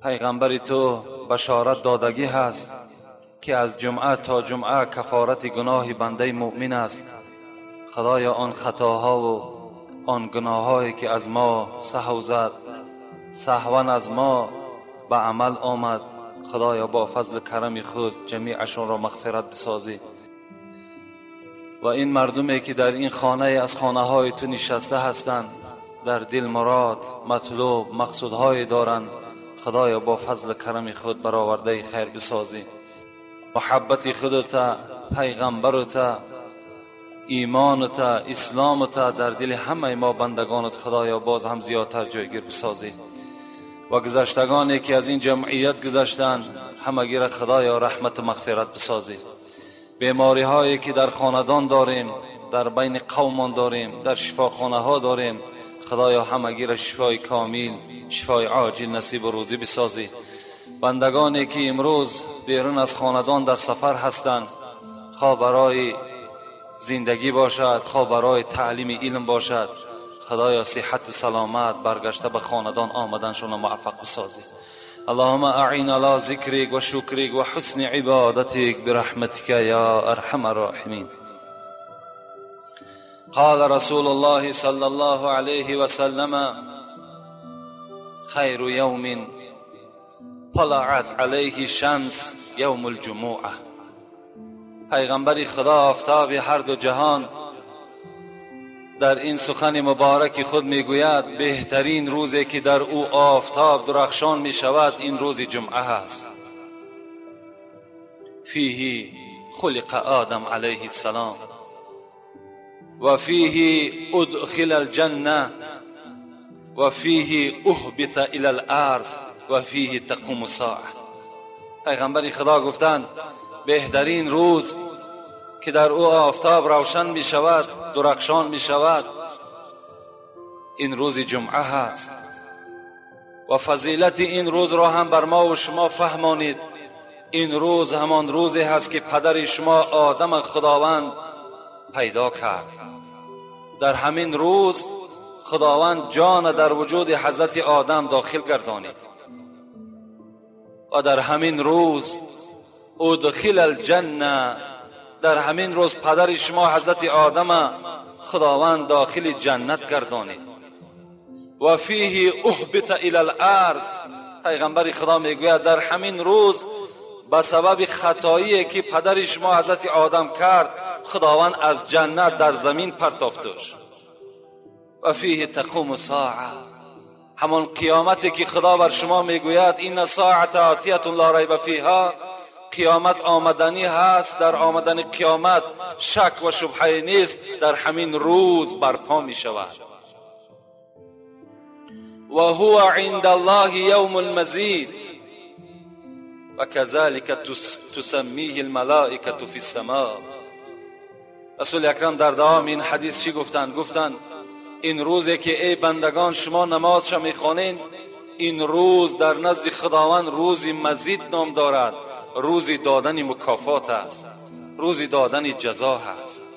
پیغمبر تو بشارت دادگی هست که از جمعه تا جمعه کفارت گناه بنده مؤمن است. خدایا آن خطاها و آن گناهایی که از ما سهو زد، سهوا از ما به عمل آمد، خدایا با فضل کرم خود جمیعشان را مغفرت بسازی. و این مردمی که در این خانه از خانه های تو نشسته هستند، در دل مراد، مطلوب، مقصودهای دارند، خدایا با فضل کرم خود برآورده خیر بسازی. محبت خودت، پیغمبرت، ایمانت، اسلامت در دل همه ما بندگانت خدایا باز هم زیادتر جایگیر بسازی. و گذشتگانی که از این جمعیت گذشتند همگی را خدایا رحمت و مغفرت بسازی. بیماری هایی که در خاندان داریم، در بین قومان داریم، در شفاخانه ها داریم، خدایا همگی را شفای کامل، شفای عاجل نصیب و روزی بسازی. بندگانی که امروز بیرون از خاندان در سفر هستند، خواه برای زندگی باشد، خواه برای تعلیم علم باشد، خدایا صحت و سلامت برگشته به خاندان آمدنشون موفق بسازی. اللهم اعین علی ذکرک و شکرک و حسن عبادتک برحمتک یا ارحم الراحمین. قال رسول الله صلی الله علیه و سلم: خیر یوم طلعت علیه الشمس یوم الجمعه. پیغمبر خدا آفتاب هر دو جهان در این سخن مبارک خود میگوید بهترین روزی که در او آفتاب درخشان میشود این روز جمعه است. فیه خلق آدم علیه السلام و فیه ادخل الجنه و فیه اهبط الی الارض و فیه تقوم الساعه. پیغمبر خدا گفتند بهترین روز که در او آفتاب روشن می شود، درخشان می شود، این روز جمعه هست. و فضیلت این روز را هم بر ما و شما فهمانید. این روز همان روزی هست که پدر شما آدم خداوند پیدا کرد. در همین روز خداوند جان در وجود حضرت آدم داخل گردانید و در همین روز ادخل الجنه، در همین روز پدر شما حضرت آدم خداوند داخل جنت گردانید. و فیه اهبط الی الارض، پیغمبر خدا میگوید در همین روز به سبب خطایی که پدر شما حضرت آدم کرد، خداوند از جنت در زمین پرتافتش. و فیه تقوم الساعه، همان قیامتی که خدا بر شما میگوید این ساعت آتیة لا ریب فیها، قیامت آمدنی هست، در آمدن قیامت شک و شبهه نیست، در همین روز برپا می شود. و هو عند الله یوم المزید و كذلك تسمیه الملائکة فی السماء. رسول اکرم در دوام این حدیث چی گفتند؟ گفتند این روزی که ای بندگان شما نمازش میخوانین، این روز در نزد خداوند روز مزید نام دارد، روزی دادن مکافات است، روزی دادن جزا است.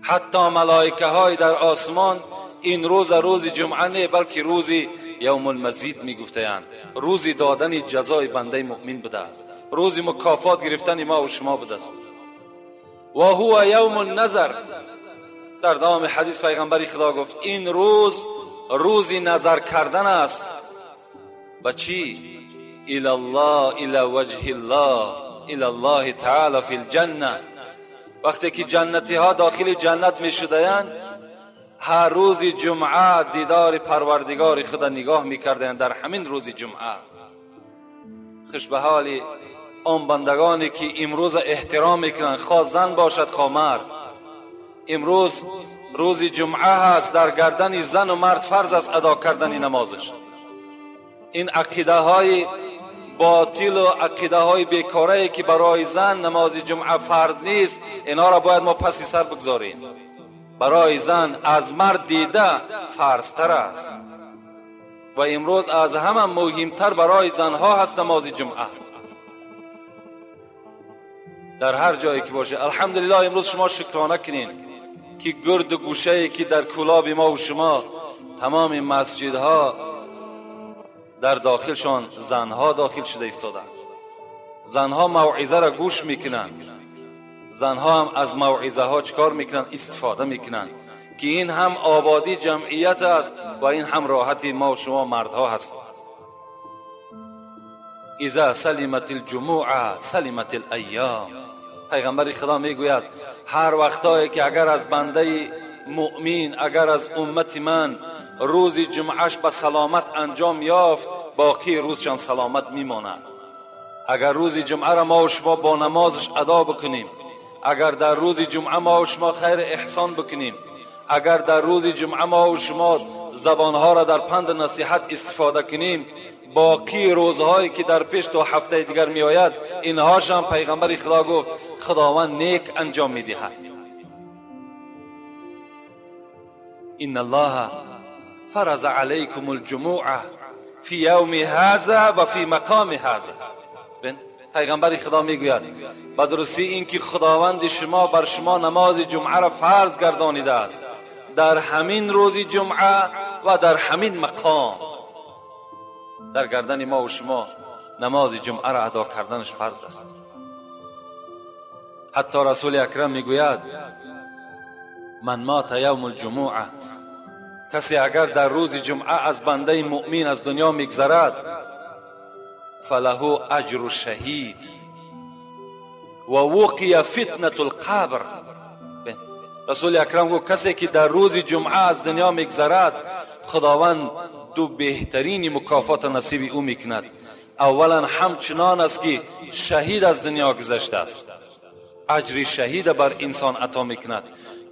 حتی ملائکه های در آسمان این روز روز جمعه نه، بلکه روزی یوم المزید میگفتند، روزی دادن جزای بنده مؤمن بوده است، روزی مکافات گرفتن ما و شما بوده است. و هو یوم النظر، در دوام حدیث پیغمبر خدا گفت این روز روزی نظر کردن است. به چی؟ الى الله، الى وجه الله، الى الله تعالی فی الجنه. وقتی که جنتی ها داخل جنت می شدند، هر روز جمعه دیدار پروردگار خود نگاه می کردند. در همین روز جمعه خوش به حال آن بندگانی که امروز احترام میکنند، خواه زن باشد خواه مرد. امروز روز جمعه هست، در گردن زن و مرد فرض است ادا کردن نمازش. این عقیده های باطل و عقیده های بیکاره که برای زن نماز جمعه فرض نیست، اینا را باید ما پسی سر بگذاریم. برای زن از مرد دیده فرض تر است و امروز از همه مهمتر برای زنها هست نماز جمعه. در هر جایی که باشه. الحمدلله امروز شما شکرانه کنین که گرد و گوشه که در کولاب ما و شما تمام مسجدها در داخلشان زنها داخل شده ایستادند. زنها موعظه را گوش میکنند، زنها هم از موعظه ها چکار میکنند؟ استفاده میکنند که این هم آبادی جمعیت است و این هم راحتی ما و شما مردها هست. اذا سلمت الجموع سلمت الایام. پیغمبر خدا میگوید هر وقتایی که اگر از بنده مؤمن، اگر از امت من روز جمعهش به سلامت انجام یافت، باقی روزشان سلامت میماند. اگر روز جمعه را ما و شما با نمازش ادا بکنیم، اگر در روز جمعه ما و شما خیر احسان بکنیم، اگر در روز جمعه ما و شما زبانها را در پند نصیحت استفاده کنیم، باقی روزهایی که در پیش تا هفته دیگر می آید، اینهاش هم پیغمبر خدا گفت خداوند نیک انجام می دهد. ان الله فرض علیکم الجموع فی یوم هذا و فی مقام هذا. پیغمبر خدا میگوید به درستی اینکه خداوند شما بر شما نماز جمعه را فرض گردانیده است در همین روز جمعه و در همین مقام. در گردن ما و شما نماز جمعه را ادا کردنش فرض است. حتی رسول اکرم میگوید من مات یوم الجمعه، کسی اگر در روز جمعه از بنده مؤمن از دنیا میگذرد، فله اجر شهید و وقی فتنة القبر. رسول اکرم گفت کسی که در روز جمعه از دنیا میگذرد، خداوند دو بهترین مکافات نصیب او میکند. اولا همچنان است که شهید از دنیا گذشته است، اجر شهید بر انسان عطا میکند.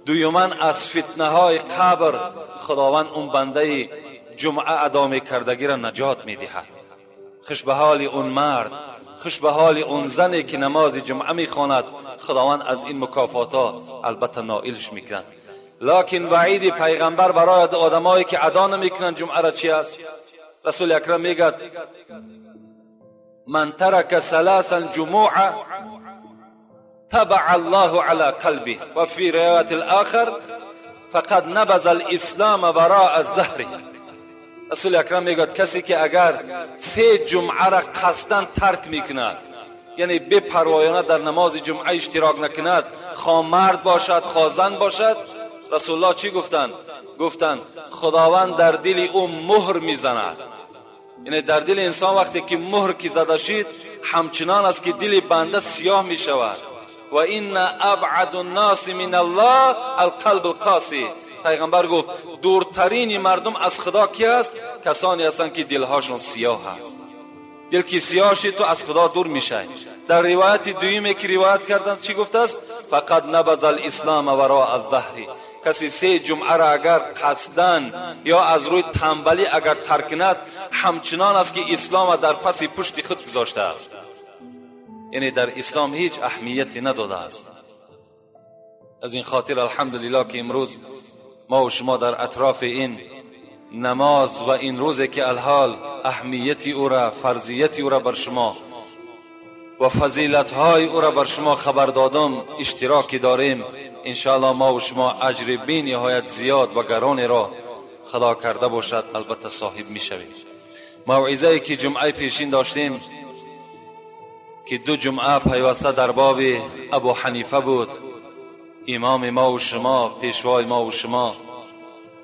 دویما از فتنه های قبر خداوند اون بنده جمعه ادا میکردگی را نجات میدهد. خوش به حال اون مرد، خوش به حال اون زنی که نماز جمعه میخواند، خداوند از این مکافات ها البته نائلش میکند. لکن وعید پیغمبر برای آدمایی که ادا نمیکنند جمعه را چی است؟ رسول اکرم میگه من ترک ثلاثا جمعه تبع الله على قلبه و فی روایت الاخر فقد نبذ الاسلام وراء الظهر. رسول اکرم میگه کسی که اگر سه جمعه را قصداً ترک میکند، یعنی بی پروایانه در نماز جمعه اشتراک نکند، خواه مرد باشد خواه زن باشد، رسول الله چی گفتند؟ گفتند خداوند در دل او مهر میزند. یعنی در دل انسان وقتی که مهر که زده شد، همچنان است که دل بنده سیاه میشود. و این ابعد الناس من الله القلب القاسی. پیغمبر گفت دورترین مردم از خدا کی است؟ کسانی هستند که دلهاشون سیاه است. دل که سیاه شد تو از خدا دور میشی. در روایت دویمی که روایت کردند چی گفته است؟ فقط نبذ الاسلام وراء الظهر. کسی سه جمعه را اگر قصداً یا از روی تنبلی اگر ترک کند، همچنان است که اسلام در پس پشت خود گذاشته است. یعنی در اسلام هیچ اهمیتی نداده است. از این خاطر الحمدلله که امروز ما و شما در اطراف این نماز و این روزی که الحال اهمیتی او را، فرضیتی او را بر شما و فضیلت‌های او را بر شما خبر دادم اشتراکی داریم. انشاءالله ما و شما اجر بی نهایت زیاد و گران را خدا کرده باشد البته صاحب میشویم. موعظه که جمعه پیشین داشتیم که دو جمعه پیوسته در باب ابو حنیفه بود، امام ما و شما، پیشوای ما و شما.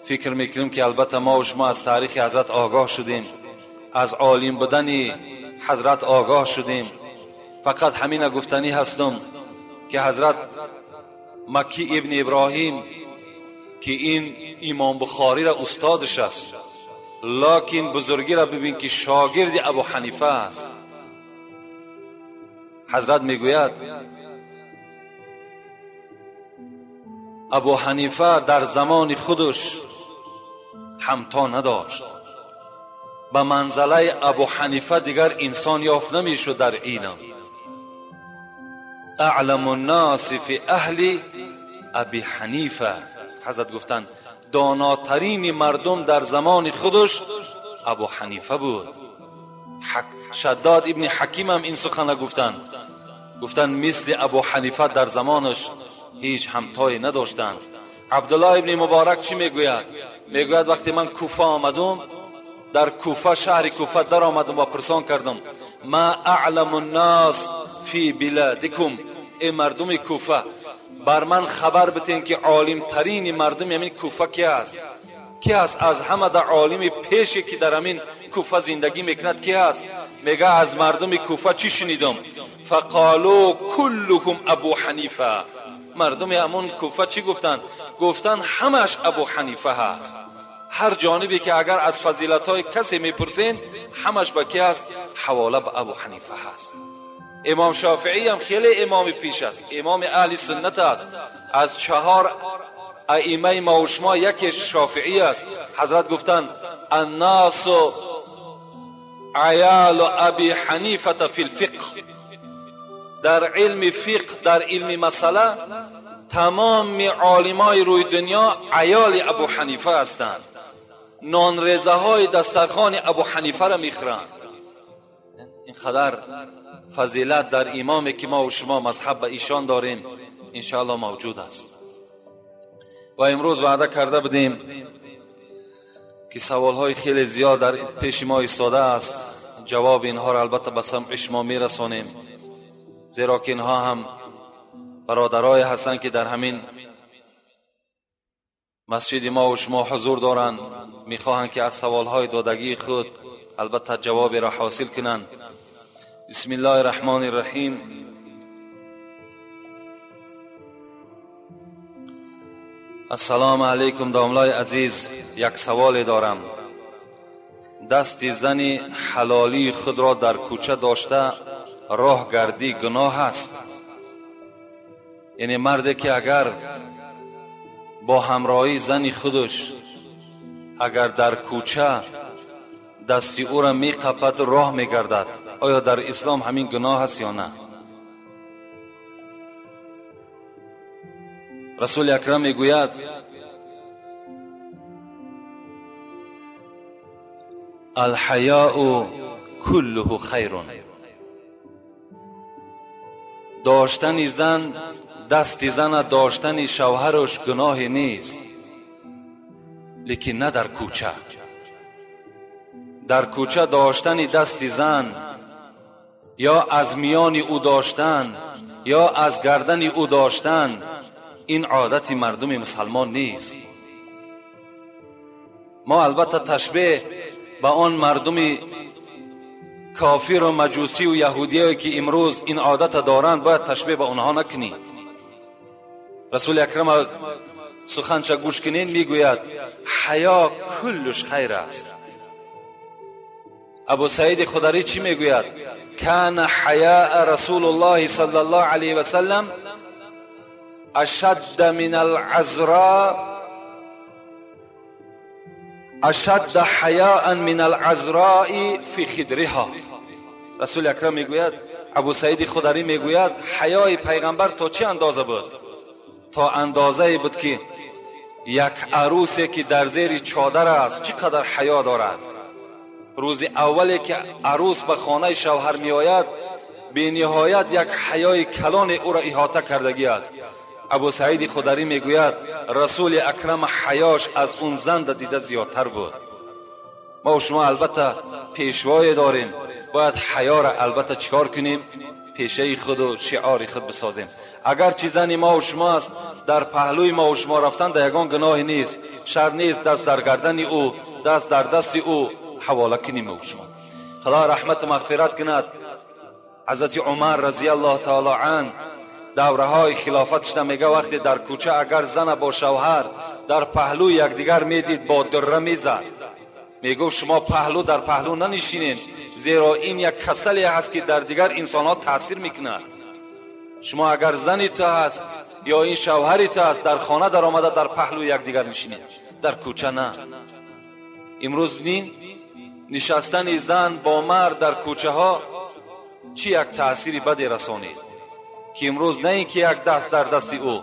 فکر میکنیم که البته ما و شما از تاریخ حضرت آگاه شدیم، از عالم بودن حضرت آگاه شدیم. فقط همین گفتنی هستم که حضرت مکی ابن ابراهیم که این امام بخاری را استادش است، لکن بزرگی را ببین که شاگرد ابو حنیفه است. حضرت میگوید ابو حنیفه در زمان خودش همتا نداشت، به منزله ابو حنیفه دیگر انسان یافت نمیشد در علم. اعلم الناس فی اهل ابی حنیفه. حضرت گفتند داناترین مردم در زمان خودش ابو حنیفه بود. شداد ابن حکیم هم این سخن گفتند، گفتن مثل ابو حنیفه در زمانش هیچ همتایی نداشتند. عبدالله ابن مبارک چی میگوید؟ میگوید وقتی من کوفه آمدم، در کوفه، شهر کوفه در آمدم و پرسان کردم ما اعلم الناس فی بلادکم، ای مردم کوفه بر من خبر بتین که عالم ترین مردم همین کوفه کی است؟ کی است از همه در عالم پیشی که در همین کوفه زندگی میکند کی است؟ میگه از مردم کوفه چی شنیدم؟ فقالو کلهم ابو حنیفه. مردم همون کوفه چی گفتند؟ گفتند همش ابو حنیفه هست. هر جانبی که اگر از فضیلت های کسی میپرسین همش به کی هست؟ حواله به ابو حنیفه هست. امام شافعی هم خیلی امام پیش است، امام اهل سنت است. از 4 ائمه ما و شما یکی شافعی است. حضرت گفتند الناس عیال ابی حنیفه فی الفقه. در علم فقه، در علم مسئله تمام عالمای روی دنیا عیال ابو حنیفه هستند. نانریزه های دسترخوان ابو حنیفه را میخورند. این قدر فضیلت در امامی که ما و شما مذهب به ایشان داریم انشاءالله موجود است. و امروز وعده کرده بودیم که سوالهای خیلی زیاد در پیش ما ایستاده است. جواب اینها را البته به سمع شما میرسانیم، زیرا که اینها هم برادرای هستند که در همین مسجد ما و شما حضور دارند، میخواهند که از سوالهای دادگی خود البته جواب را حاصل کنند. بسم الله الرحمن الرحیم. السلام علیکم داملای عزیز، یک سوال دارم. دست زن حلالی خود را در کوچه داشته راه گردی گناه است؟ یعنی مردی که اگر با همراهی زن خودش اگر در کوچه دستی او را می قپد راه می گردد، آیا در اسلام همین گناه است یا نه؟ رسول اکرم می گوید الحیاء کله خیر. داشتن زن، دست زن داشتن شوهرش گناه نیست، لیکن نه در کوچه. در کوچه داشتن دست زن یا از میان او داشتن یا از گردن او داشتن، این عادت مردم مسلمان نیست. ما البته تشبیه به آن مردم کافر و مجوسی و یهودی که امروز این عادت دارند باید تشبیه به آنها نکنیم. رسول اکرم سخنش گوش کنین، میگوید حیا کلش خیر است. ابو سعید خدری چی میگوید؟ کان حیاء رسول الله صلی الله علیه و سلم اشد من العذراء، اشد حیاء من العذراء فی خدرها. رسول اکرم میگوید، ابو سعید خدری میگوید حیای پیغمبر تا چه اندازه بود؟ تا اندازه بود که یک عروسی که در زیر چادر است چقدر حیا دارد. روز اولی که عروس به خانه شوهر می آید به نهایت یک حیای کلان او را احاطه کردگی است. ابو سعید خدری میگوید رسول اکرم حیاش از اون زن دیده زیادتر بود. ما و شما البته پیشوای داریم، باید حیا را البته چیکار کنیم؟ پیشه خود و شعار خود بسازیم. اگر چی زن ما و شما است در پهلوی ما و شما رفتن در یگان گناه نیست، شر نیست، دست در گردن او، دست در دست او حواله کنیم و شما. خدا رحمت و مغفرت کند حضرت عمر رضی الله تعالی عنه دوره های خلافتش میگه وقتی در کوچه اگر زن با شوهر در پهلوی یکدیگر میدید با دره میزد، میگفت شما پهلو در پهلو ننشینین، زیرا این یک کسلی هست که در دیگر انسان ها تاثیر میکند. شما اگر زنی تو هست یا این شوهری تو هست در خانه در آمده در پهلو یکدیگر نشینید، در کوچه نه. امروز نین نشستن زن با مرد در کوچه ها چی یک تاثیر بدی رسانید که امروز نه اینکه یک دست در دست او،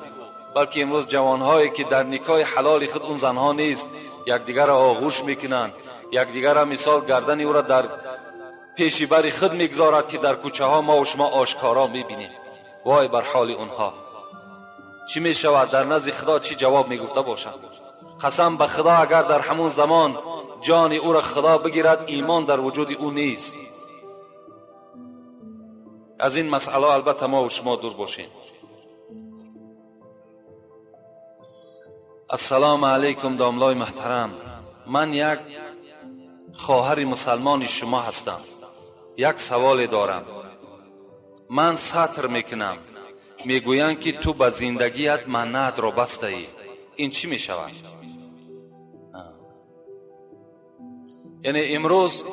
بلکه امروز جوانهایی که در نکاح حلال خود اون زنها نیست یکدیگر را آغوش میکنند، یکدیگر را مثال گردن او را در پیشی بر خود میگذارد که در کوچه ها ما و شما آشکارا میبینیم. وای بر حال اونها چی می شود؟ در نزد خدا چی جواب می گفته باشند؟ قسم به خدا اگر در همون زمان جان او را خدا بگیرد، ایمان در وجود او نیست. از این مسئله البته ما و شما دور باشیم. السلام علیکم داملای محترم، من یک خواهر مسلمان شما هستم. یک سوال دارم. من ستر میکنم، میگویند که تو به زندگیت منت را بسته ای. این چی میشود؟ یعنی امروز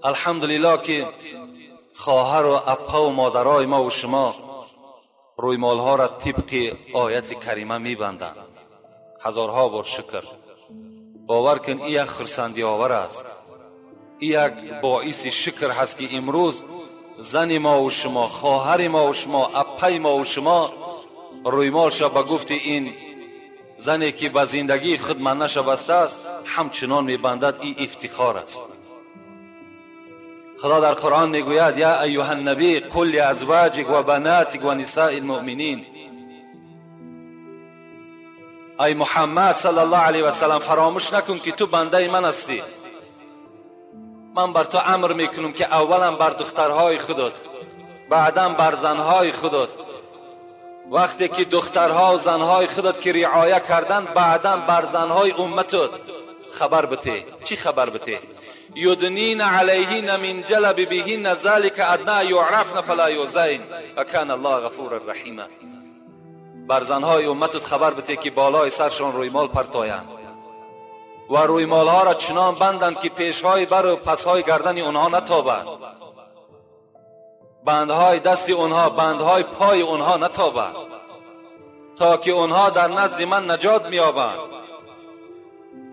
الحمدلله که خواهر و اپا و مادرای ما و شما رویمالها را طبق آیت کریمه میبندند. هزارها بار شکر. باور کن این یک خرسندی آور است، این یک باعث شکر هست که امروز زن ما و شما، خواهر ما و شما، اپای ما و شما رویمالش به گفت این زنی که به زندگی خود منش بسته است همچنان میبندد. این افتخار است. خدا در قرآن میگوید یا ایها النبی قل لازواجک و بناتک و نساء المؤمنین. ای محمد صلی الله علیه و سلم، فراموش نکن که تو بنده من هستی. من بر تو امر میکنم که اولا بر دخترهای خودت، بعدا بر زنهای خودت. وقتی که دخترها و زنهای خودت که رعایه کردن، بعدا بر زنهای امتت خبر بده. چی خبر بده؟ یدنین علیهن من جلبیبهن ذلک ادنی یعرفن فلا یؤذین و کان الله غفورا رحیما. بر زنهای امتت خبر بده که بالای سرشان رویمال پرتایند و رویمالها را چنان بندند که پیشهای بر و پسهای گردن اونها نتابد، بندهای دست اونها، بندهای پای اونها نتابد، تا که اونها در نزد من نجات میابند،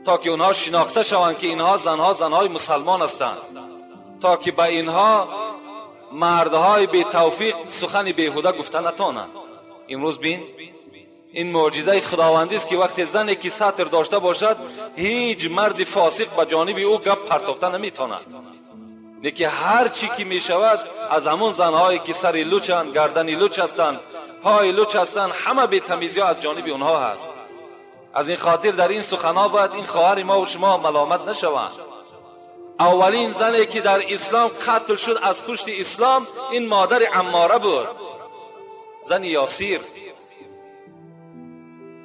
تا که اونها شناخته شوند که اینها زنها زنهای مسلمان هستند، تا که به اینها مردهای بی توفیق سخن بیهوده گفته نتانند. امروز بین این معجزه خداوندی است که وقتی زنی که ستر داشته باشد هیچ مرد فاسق به جانب او گپ پرتافته نمیتواند. که هر چی که میشود از همون زنهایی که سر لوچند، گردن لوچ هستند، پای لوچ هستند، همه بی تمیزی از جانب اونها هست. از این خاطر در این سخنها باید این خواهر ما و شما ملامت نشوند. اولین زنی که در اسلام قتل شد از پشت اسلام این مادر عماره بود، زن یاسیر.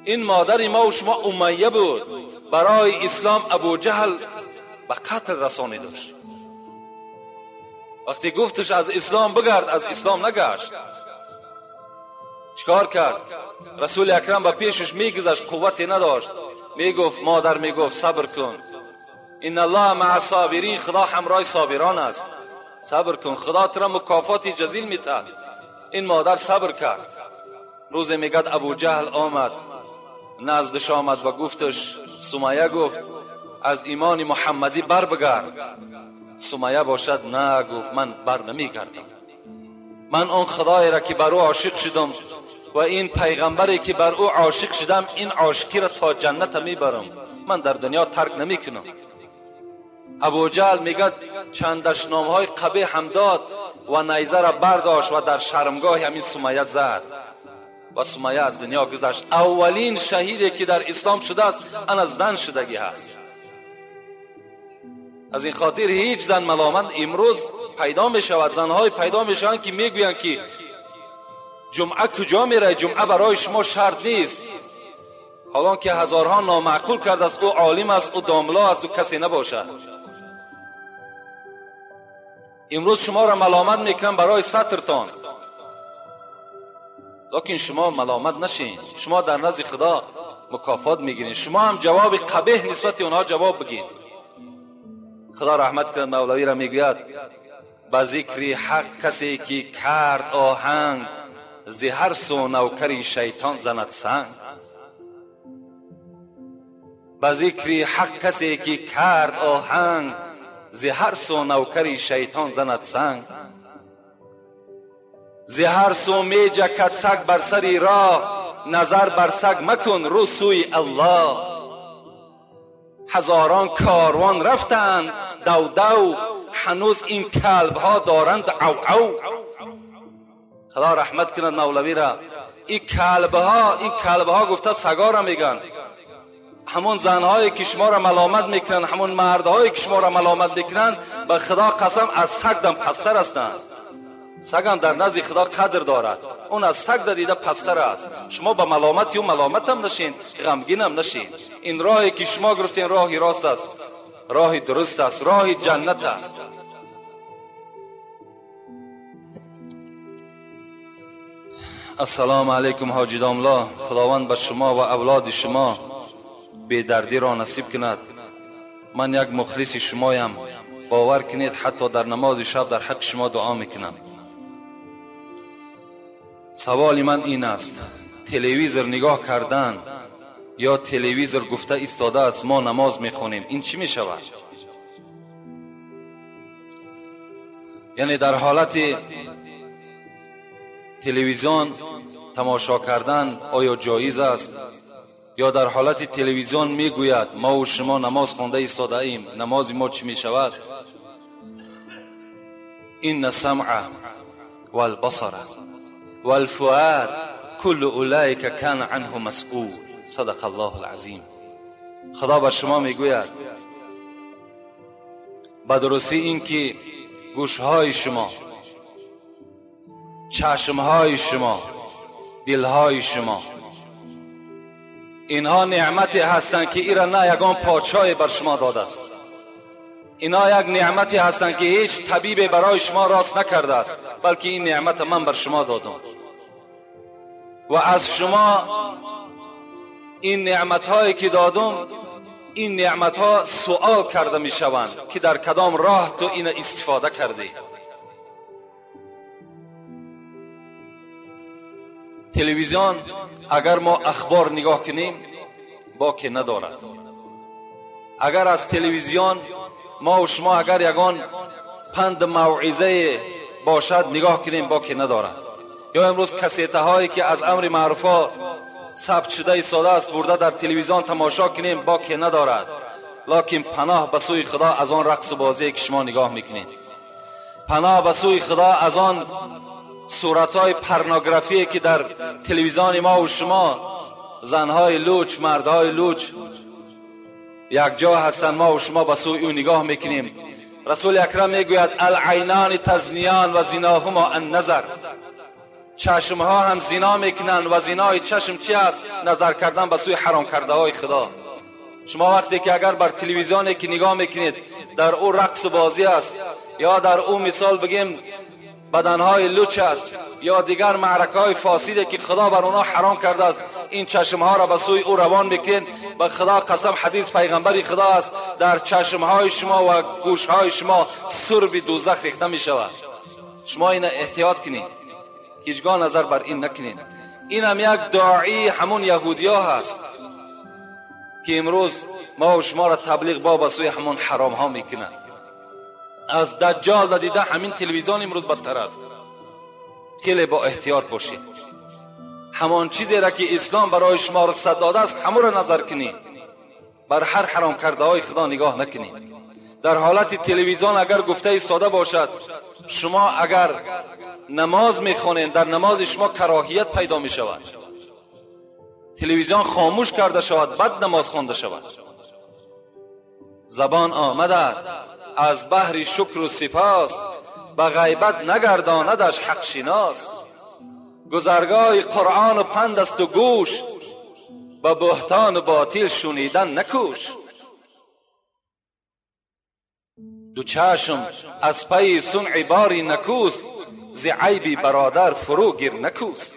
این مادر ما و شما امیه بود، برای اسلام ابو جهل به قتل رسانیدش. وقتی گفتش از اسلام بگرد، از اسلام نگشت. چیکار کرد؟ رسول اکرم به پیشش میگذشت، قوتی نداشت. میگفت مادر، میگفت صبر کن، ان الله مع الصابرین، خدا همراه صابران است، صبر کن، خدا تو را مکافات جزیل میتاد. این مادر صبر کرد. روز میگد ابو جهل آمد نزدش آمد و گفتش، سمیه گفت از ایمان محمدی بر بگرد. سمیه باشد نه، گفت من بر نمیگردم، من آن خدای را که بر او عاشق شدم و این پیغمبری که بر او عاشق شدم، این عاشقی را تا جنت میبرم، من در دنیا ترک نمیکنم. ابو جهل میگد چند دشنامهای قبیح هم داد و نیزه را برداشت و در شرمگاه همین سمیه زد و سمیه از دنیا گذشت. اولین شهیدی که در اسلام شده است انا زن شدگی هست. از این خاطر هیچ زن ملامت امروز پیدا می شود، زنهای پیدا می شوند که می گویند که جمعه کجا می رای، جمعه برای شما شرط نیست، حالان که هزارها نامعقول کرده است، او عالم است، او داملا است، او کسی نباشد. امروز شما را ملامت میکنم برای سترتان، لیکن شما ملامت نشین، شما در نزد خدا مکافات میگیرین، شما هم جواب قبیح نسبت اونها جواب بگین. خدا رحمت کند مولوی را میگوید به ذکر حق کسی که کرد آهنگ، ز هر سو نوکر شیطان زند سنگ. به ذکر حق کسی که کرد آهنگ، ز هر سو نوکر شیطان زند سنگ. ز هر سو می جکد سگ بر سر راه، نظر بر سگ مکن رو سوی الله. هزاران کاروان رفتند دو دو، هنوز این کلب ها دارند او او. خدا رحمت کند مولوی را. این کلبها گفته سگا را میگن. همون زنهایی که شما را ملامت میکنن، همون مردهایی که شما را ملامت میکنن، به خدا قسم از سگ دم پستر هستند. سگ هم در نزد خدا قدر دارد، اون از سگ دیده پستر است. شما به ملامت او ملامت هم نشین، غمگین هم نشین. این راهی که شما گرفتین راهی راست است، راه درست است، راه جنت است. السلام علیکم حاجی داملا، خداوند به شما و اولاد شما بیدردی را نصیب کند. من یک مخلص شمایم، باور کنید حتی در نماز شب در حق شما دعا میکنم. سوال من این است، تلویزیون نگاه کردن یا تلویزیون گفته ایستاده است ما نماز میخونیم، این چی میشود؟ یعنی در حالت تلویزیون تماشا کردن آیا جایز است؟ یا در حالت تلویزیون میگوید ما و شما نماز خوانده ایستاده ایم، نماز ما چی میشود؟ این السمع والبصر والفؤاد كل اولئک کان عنه مسئول. صدق الله العظیم. خدا بر شما میگوید به درستی این که گوشهای شما، چشمهای شما، دلهای شما، اینها نعمتی هستند که ایرا نه یگان پادشاهی بر شما داده است. اینها یک نعمتی هستند که هیچ طبیب برای شما راست نکرده است، بلکه این نعمت من بر شما دادم و از شما این نعمت هایی که دادم، این نعمت ها سوال کرده می شوند که در کدام راه تو این استفاده کردی. تلویزیون اگر ما اخبار نگاه کنیم باکی ندارد. اگر از تلویزیون ما و شما اگر یگان پند موعظه باشد نگاه کنیم باکی ندارد. یا امروز کسیته هایی که از امر معروف ها ثبت شده ایستاده است برده در تلویزیون تماشا کنیم باکی ندارد. لکن پناه به سوی خدا از آن رقص بازی که شما نگاه میکنید، پناه به سوی خدا از آن صورت‌های پرنوگرافی که در تلویزیون ما و شما زنهای لوچ، مردهای لوچ یک جا هستند، ما و شما به سوی او نگاه میکنیم. رسول اکرم میگوید العینان تزنیان و زیناهما النظر. چشمها هم زنا میکنند و زنای چشم چی است؟ نظر کردن به سوی حرام کرده های خدا. شما وقتی که اگر بر تلویزیونی که نگاه میکنید در او رقص بازی است، یا در او مثال بگیم بدنهای لوچ است، یا دیگر معرکه های فاسده که خدا بر اونا حرام کرده است، این چشمها را به سوی او روان میکنید. به خدا قسم حدیث پیغمبر خدا است، در چشمهای شما و گوشهای شما سرب دوزخ ریخته می شود. شما این احتیاط کنید، هیچگاه نظر بر این نکنید. این هم یک داعی همون یهودیا هست که امروز ما و شما را تبلیغ با به سوی همون حرام ها میکنند. از دجال دیده همین تلویزیون امروز بدتر است. خیلی با احتیاط باشید. همان چیزی را که اسلام برای شما رخصت داده است همون را نظر کنید، بر هر حرام کرده های خدا نگاه نکنید. در حالت تلویزیون اگر گفته ساده باشد، شما اگر نماز میخوانید در نماز شما کراهیت پیدا میشود. تلویزیون خاموش کرده شود، بعد نماز خوانده شود. زبان آمده از بحر شکر و سپاس، به غیبت نگرداندش حق شناس. گذرگاه قرآن و پند است و گوش، به بهتان و باطل شنیدن نکوش. دو چشم از پی صنع باری نکوست، ز عیبی برادر فرو گیر نکوست.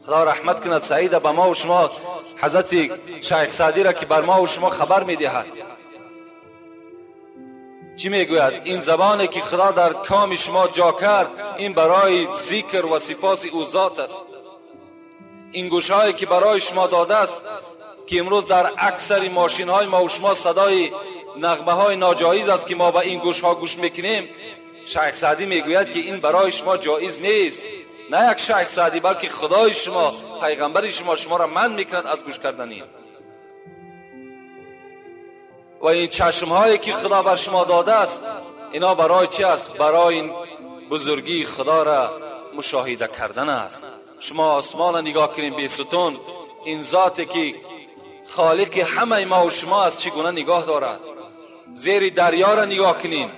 خدا رحمت کند سعید به ما و شما، حضرت شیخ سعدی را که بر ما و شما خبر میدهد. چی میگوید؟ این زبانی که خدا در کام شما جا کرد، این برای ذکر و سپاس او ذات است. این گوشهایی که برای شما داده است که امروز در اکثر ماشین های ما و شما صدای نغمه های ناجایز است که ما به این گوش ها گوش میکنیم، شیخ سعدی میگوید که این برای شما جایز نیست. نه یک شیخ سعدی، بلکه خدای شما، پیغمبر شما، شما را منع میکند از گوش کردن این. و این چشم هایی که خدا بر شما داده است، اینا برای چی است؟ برای این بزرگی خدا را مشاهده کردن است. شما آسمان را نگاه کنین بیستون، این ذاتی که خالق همه ما و شما است چگونه نگاه دارد. زیر دریا را نگاه کنین،